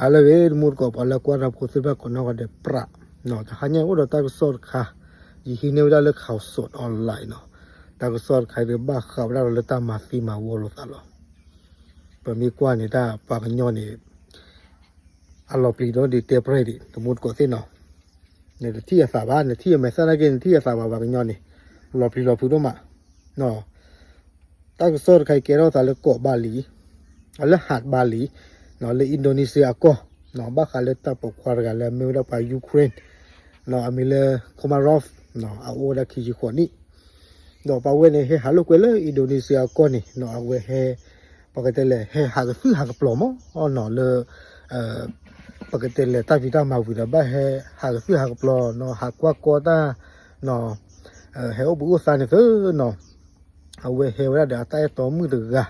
ဟါလၢအဂ့ၤ တမူတကိး ပှၤလၢကွၢ်တၢ်ဖိသ့ၣ်တဖၣ်ကိးနီၢ်ဂၤဒဲးပြး, တဟါညါအိၣ်ဒီးတၢ်ကစီၣ်တခါ, ယဟံးန့ၢ်ဝဲဒၣ်လၢ Khaosod Online နီၤ, တၢ်ကစီၣ်တခါဒီးဘၣ်ဃးဝဲဒၣ်လၢတၢ်မၤသံမၤဝီလိာ်သးလီၤ. ပမ့ၢ်ကွၢ်န့ၣ် တၢ်ပှၤကညီန့ၣ် အလီၤပျံၤဒီးဒ်တဲပြဲၢ်ဒံး တမူတကိးသ့ၣ်နီၤ, နတထံၣ်အသးဘၣ်, နထံၣ်အမဲာ်သၣ်နာ်က့ နထံၣ်အသးဘၣ် ပှၤကညီန့ၣ် လီၤပျံၤလီၤဖုးဒိၣ်မး တၢ်ကစီၣ်တခါအံၤကဲထီၣ်သးလၢကီးဘးလံ, လၢဟးဘးလံ, လၢ Indonesia အကီၢ်, ဘၣ်ဃးလၢတၢ်ပိာ်ခွါတဂၤလၢအမ့ၢ်ဝဲဒၣ်ပှၤ Ukraine, အမံၤလၢ Komarov, အအိၣ်ဝဲဒၣ်ခံဆံဃိးနံၣ်, ဒီးပှၤဝဲန့ၣ် ဟဲဟးလိာ်ကွဲလၢ Indonesia အကီၢ်န့ၣ်, အဝဲဟဲ, ပကတဲလဲၣ် ဟဲဟးကသုၣ်ဟးကပျီၤမး, လၢ ပကတဲလဲၣ် တၢ်ဖံးတၢ်မၤဝံၤဒီး ဘၣ်ဟဲဟးကသုၣ်ဟးကပျီၤနီၤ, ဟးကွၢ်ကီတၢ်, ဟဲအိၣ်ဘှံးအိၣ်သါန့ၣ်သ့နီၤ, အဝဲဟဲဝဲဒၣ်ဒီးအတၢ်အဲၣ်တီမုၣ်တဂၤ,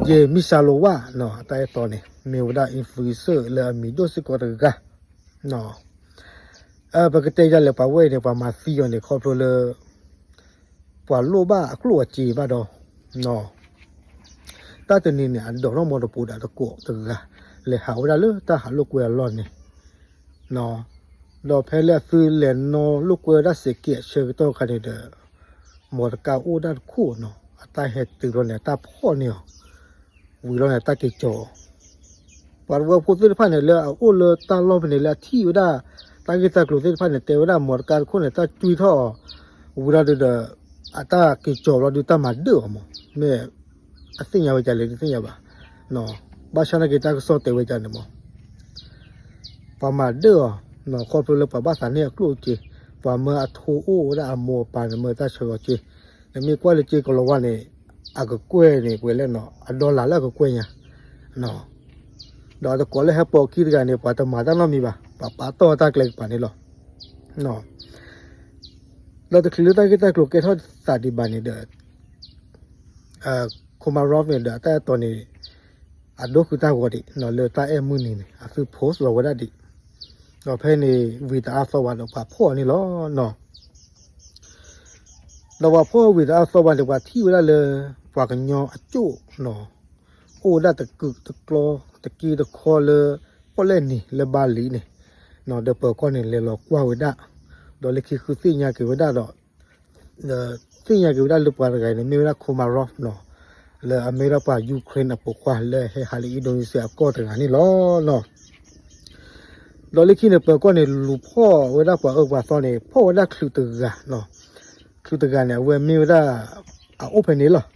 ယဲၢ်မံစၢလိဝၣ်နီၤ, အတၢ်အဲၣ်တီန့ၣ် မ့ၢ်ဝဲဒၣ် influencer လၢအမံၤဒိၣ်စ့ၢ်ကီးတဂၤ, ပကတဲယၤလဲၣ် ပှၤဝဲအံၤန့ၣ် ပှၤမၤသံအီၤန့ၣ် ခီဖျိလၢ ပှၤလိၣ်ဘၣ်အကျိၣ်အစ့ဘၣ်ဒီး တၢ်တနံၤန့ၣ် အဒိးထီၣ်မီတပိၤဒီးတကိးတဂၤ လဲၤဟးဝဲဒၣ်လၢတၢ်ဟးလိာ်ကွဲအလီၢ်န့ၣ်, ဒီးဖဲလၢအသုလဲၤနီၣ်လိာ်ကွဲဝဲဒၣ်စဲးကဲးအဆၢကတီၢ်အခါန့ၣ်ဒီး မီတကါအိၣ်ဒၣ်တခိၣ်နီၤ, အတၢ်ဟဲတုၤလီၤန့ၣ် အတၢ်ဖီၣ်န့ၢ်အီၤ, ဝံၤလီၤန့ၣ် အတၢ်က့ၤကၠီၤအီၤ ပှၤတဝၢဖိသ့ၣ်တဖၣ်န့ၣ် လၢအအိၣ်လၢတၢ်လီၢ်ဖဲန့ၣ် လၢအထံၣ်ဝဲဒၣ် တၢ်ဂ့ၢ်တၢ်ကျိၤသ့ၣ်တဖၣ်န့ၣ် တဲဝဲဒၣ်မီတကါတခိၣ်န့ၣ် တၢ်ကွံထီၣ်အီၤ, ဝံၤလီၤဒုးဒီး အတၢ်က့ၤကၠီၤဘျီဒုး တၢ်မၤဒၢၣ်အီၤမး, မ့ၢ်အသ့ၣ်ညါဝဲဒ်လဲၣ် တသ့ၣ်ညါဘၣ်, ဘၣ်ဆၣ်နာ်က့ တၢ်ကစီၣ်တဲဝဲဒ်န့ၣ်မး ပှၤမၤဒၢၣ်အီၤ, ခီဖျိလၢပှၤဘၣ်သးန့ၢ်အကျိၣ်အစ့, ပှၤမၢအထိအိၣ်ဝဲဒၣ်အမိၢ်အပၢ်န့ၣ် မၢတၢ်ဆၢဂီၤစ့, နမ့ၢ်ကွၢ်လၢက့ကလီၤဝါန့ၣ် အကကွဲၢ်န့ၣ် ပှဲၤလဲၣ်နီၤ, အဒီလၣ်လၢအကကွဲၢ်ညါ, ဒီးအတကိးလၢဟဲပိာ်ခံတဂၤန့ၣ် ပှၤတမၤတၢ်နီတမံၤဘၣ်, ပှၤပာ်တီၢ်တၢ်ကျဲကပၤန့ၣ်လီၤ. ဒီးတချုးလၢတၢ်ဂ့ၢ်တၢ်ကျိၤကဲထီၣ်သးဒံးဘၣ်န့ၣ်ဒီး Komarov န့ၣ်ဒီးအတၢ်အဲၣ်တီန့ၣ် အဒိဃုတၢ်ဂီၤဒံး လၢတၢ်အဲၣ်မုၢ်နံၤန့ၣ် အသု post လီၤဝဲဒၣ်ဒံး, ဒီးဖဲန့ၣ် ဝံၤတအါသီဝဲဒီးပှၤဖီၣ်အီၤန့ၣ်လီၤ. ဒီးပှၤဖီၣ်ဝံၤတအါသီဝဲန့ၣ် ပှၤထံၣ်ဝဲဒၣ်လၢ ပှၤကညီအကၠိၣ်နီၤ, အိၣ်ဝဲဒၣ်တကုာ်တကျီ တက့တခီလၢ ပီၣ်လဲၣ်နံၤလၢဘါလံန့ၣ်, ဒီးပၢၤကီၢ်န့ၣ် လဲၤလီၤကွၢ်ဝဲဒၣ်, ဒီးလၢခံဃုသ့ၣ်ညါက့ၤဝဲဒၣ်ဒီး သ့ၣ်ညါက့ၤဝဲဒၣ်လၢပှၤတဂၤန့ၣ် မ့ၢ်ဝဲဒၣ် Komarov နီၤ, လၢအမ့ၢ်ဝဲဒၣ်ပှၤ Ukraine အပိာ်ခွါလၢဟဲဟးလၢ Indonesia အကီၢ်တဂၤန့ၣ်လီၤ. ဒီးလၢခံန့ၣ် ပၢၤကီၢ်န့ၣ် လူၤဖီၣ်ဝဲဒၣ်ပှၤအၢပှၤသီန့ၣ် ဖီၣ်ဝဲဒၣ်ချုးတဂၤ, ချုးတဂၤန့ၣ် အဝဲမ့ၢ်ဝဲဒၣ် အအိၣ်ဖဲန့ၣ်လီၤ.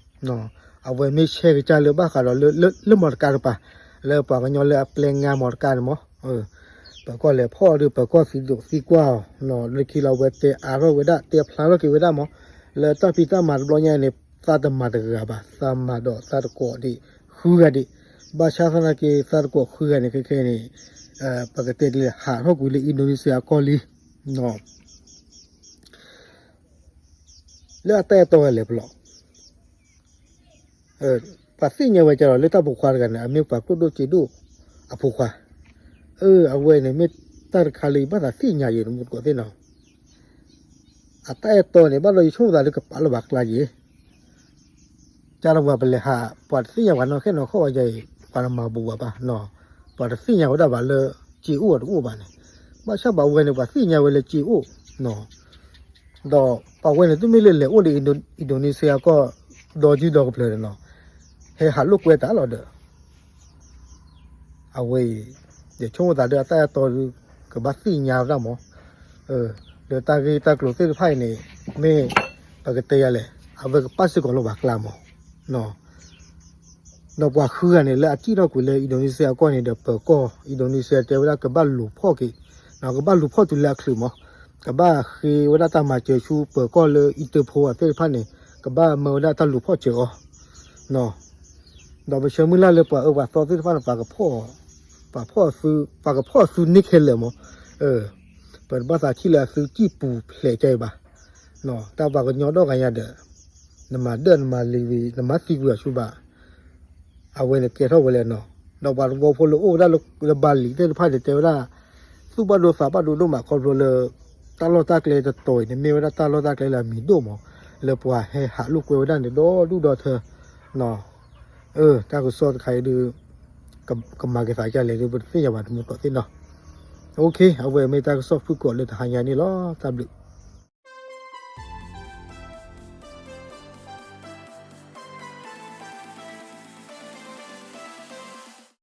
အဝဲမ့ၢ်ဆဲးကစၢ်လၢဘၣ်ဃးဒီးလၢ လၢ လၢမီတကါတပၤ, လၢပှၤကညီလၢအပျဲငါမီတကါန့ၣ်မး ပၢၤကီၢ်လဲၤဖီၣ်ဒီး ပၢၤကီၢ်သံဒိးသံကွၢ်အီၤ, လၢခံလီၤဝဲတဲအါထီၣ်ဝဲဒၣ် တဲဖျါထီၣ်က့ၤဝဲဒၣ်မး, လၢတၢ်ဖံးတၢ်မၤတဘျီညါန့ၣ် သးတမၤတဂၤဘၣ်, သးမၤဒီးသးတကိးဒံး ဃုဂၤဒံး, ဘၣ်ဆၣ်သနာ်က့ သးတကိးဃုဂၤန့ၣ် ခဲခဲန့ၣ် ပကတဲဒ်လဲၣ် ဟးထီၣ်ကွံာ်လၢ Indonesia အကီၢ်လံ လၢအတၢ်အဲၣ်တီဝဲလဲၣ်ပလီၢ် ပှၤသ့ၣ်ညါဝဲကဒီးလၢတၢ်ပိာ်ခွါတဂၤန့ၣ် အမ့ၢ်ပှၤကျိၣ်ဒိၣ်စ့ဒိၣ်အဖိခွါ, အဝဲန့ၣ်မ့ၢ်တၢ်တခါလၢယဘၣ်သးသ့ၣ်ညါယဲ တမူတကိးသ့ၣ်နီၤ, အတၢ်အဲၣ်တီန့ၣ် ဘၣ်ဒီးယဆိကမိၣ်သးလၢကပာ်လီၤဘၣ်ကျါယဲ, ကဒီးပှၤပလဲၤဟး ပှၤတသ့ၣ်ညါပှၤနီၢ်ခဲနီၢ်ခီၣ်ဝဲယဲအံၤ ပှၤတမၤဘူးဘၣ်ဘၣ်, ပှၤတသ့ၣ်ညါဝဲဒၣ်ဘၣ်လၢ စ့အိၣ်အတအိၣ်ဘၣ်န့ၣ်, ဘၣ်ဆၣ်ပှၤဝဲန့ၣ် ပှၤသ့ၣ်ညါဝဲလၢစ့အိၣ် ဒီးပှၤဝဲန့ၣ် တမ့ၢ်လၢလဲၤအိၣ်လၢ Indonesia ကီၢ် ဒီယုၢ်ဒီကပျၢၤဒီးနီၤ, ဟဲဟးလိာ်ကွဲတၢ်လီၤဒီး အဝဲအံၤ ယဆိကမိၣ်သးဒီးအတၢ်အဲၣ်တီဒုး ကဘၣ်သ့ၣ်ညါဝဲဒၣ်မး, လၢတၢ်ဂ့ၢ်တၢ်ကျိၤသ့ၣ်တဖၣ်အံၤန့ၣ် မ့ၢ်ပကတဲယၤလဲၣ် အဝဲကပာ်စ့ၢ်ကီးလီၤဘၣ်ကျါမး, ဒီးပှၤဃုဂၤန့ၣ် လၢအစံၣ်ထီၣ်ကွံာ်လၢ Indonesia အကီၢ်န့ၣ်ဒီး ပၢၤကီၢ် Indonesia တဲဝဲဒၣ်ကဘၣ်လူၤဖီၣ်က့ၤ, ကဘၣ်လူၤဖီၣ်တုၤလၢအချုးမး, ကဘၣ်ဃ့ဝဲဒၣ်တၢ်မၤစၢၤဆူပၢၤကီၢ်လၢ Interpol သ့ၣ်တဖၣ်န့ၣ် ကဘၣ်မၢဝဲဒၣ်တၢ်လူၤဖီၣ်စၢၤအီၤ, ဒီးပဆၢမုၢ်လၢ်လၢပှၤအၢပှၤသီသ့ၣ်တဖၣ်န့ၣ် ပှၤကဖီၣ်, ပှၤကဖီၣ်အသုန့ၢ်ခဲလၢာ်မး, ပတဘၣ်သးထံၣ်လၢအသုစံၣ်ပူၤဖျဲးကဲအံၤဘၣ်, တၢ်ပှၤကညီဒီဂၤညါဒီး နမၤဒၢၣ်နမၤလံၤဝံၤ နမၤသံကွံာ်အီၤဆူဘၣ်, အဝဲန့ၣ်ကဲထီၣ်ဝဲလဲၣ်နီၤ, ဒီးပှၤသဝီဖိလၢအိၣ်ဝဲဒၣ်လၢဘၣ်လံၤသ့ၣ်တဖၣ်န့ၣ် တဲဝဲဒၣ် သူၣ်ဘၣ်ဒိသးဘၣ်ဒိဒိၣ်မးခီဖျိလၢ တၢ်လီၢ်တၢ်ကျဲတတီၤအံၤန့ၣ် မ့ၢ်ဝဲဒၣ်တၢ်လီၢ်တၢ်ကျဲလၢအမံၤဒိၣ်မး, လၢပှၤဟဲဟးလိာ်ကွဲဝဲဒၣ်န့ၣ် ဒီဒူၣ်ဒီထၢ, တၢ်ကစီၣ်တခါအံၤဒုး ကမၤက့ၤသးဒ်လဲၣ်ဒီး ပတသ့ၣ်ညါဘၣ်တမူတကိးသ့ၣ်နီၤ. အဝဲမ့ၢ်တၢ်ကစီၣ်ဖုၣ်ကိာ်လၢတဟါညါန့ၣ်လီၤ. တၢ်ဘျုး